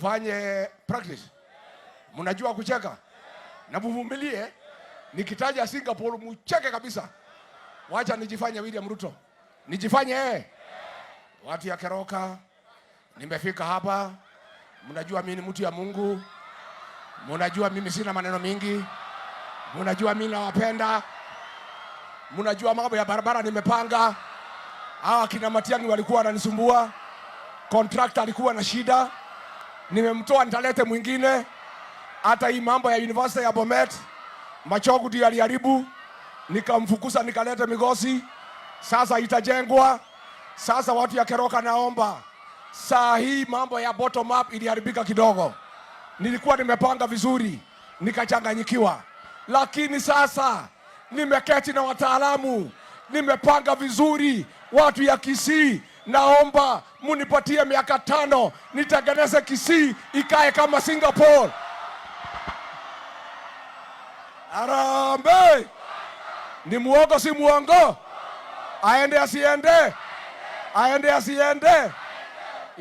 Fanye practice. Mnajua kucheka na muvumilie. Nikitaja Singapore mucheke kabisa. Wacha nijifanye William Ruto, nijifanye Watu ya Keroka, nimefika hapa. Mnajua mimi ni mtu ya Mungu, mnajua mimi sina maneno mingi, mnajua mimi nawapenda, mnajua mambo ya barabara nimepanga. Hawa kina Matiang'i walikuwa wananisumbua, contractor alikuwa na shida, nimemtoa, nitalete mwingine. Hata hii mambo ya university ya Bomet, Machogu ndio aliharibu, nikamfukuza, nikaleta Migosi, sasa itajengwa. Sasa watu ya Keroka, naomba saa hii mambo ya bottom up iliharibika kidogo. Nilikuwa nimepanga vizuri, nikachanganyikiwa, lakini sasa nimeketi na wataalamu, nimepanga vizuri. Watu ya Kisii, naomba munipatie miaka 5 nitengeneze Kisii ikae kama Singapore. Harambee! Ni muongo si muongo? Aende asiende? Aende asiende?